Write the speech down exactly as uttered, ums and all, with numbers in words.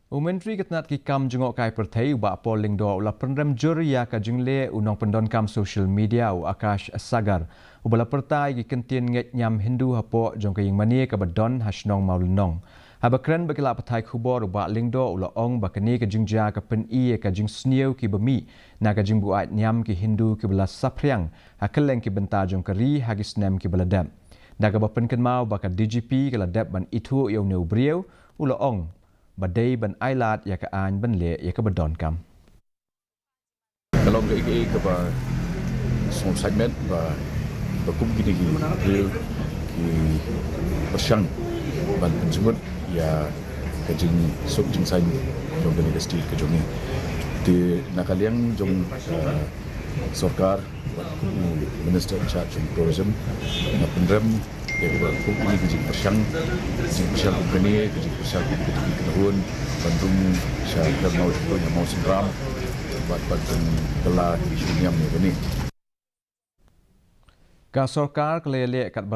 U Myntri ka tnat ki kam jngohkai pyrthei u Bah Paul Lyngdoh u la pynrem jur ïa ka jingleh u nongpyndonkam social media u Akash Sagar, uba la pyrta ïa ki kyntien ngeit niam Hindu hapoh jong ka ïingmane kaba don ha shnong Mawlynnong. Haba kren bad ki lad pathai khubor, u Bah Lyngdoh u la ong ba kane ka jingjia ka pyni ïa ka jingsniew kiba mih na ka jingbuaid niam ki Hindu kiba la saphriang ha kylleng ki bynta jong ka ri ha ki snem kiba la dep. Da kaba pynkynmaw ba ka D G P ka la dep ban ithuh ïa une u briew, u la ong ba dei ban ailad ïa ka aiñ ban leh ïa kaba donkam. Ka long kaei kaei kaba sngewsih met ba, ba kum kine ki briew ki pyrshang ban pynjemut ïa ka jingsuk jingsaiñ jong kane ka state ka jong ngi. Te na ka liang jong, eh, sorkar, bad kum u Minister in charge of Tourism, nga pynrem ïa kaba kum kine ki jingpyrshang, jingpyrshang kum kane, ki jingpyrshang kum kine ki kynhun ban rung sha kyrnau jingpyrshang Mawsynram bad ban rung kylla ki shu niam ïa kane. Ka sorkar ka la ïaleh katba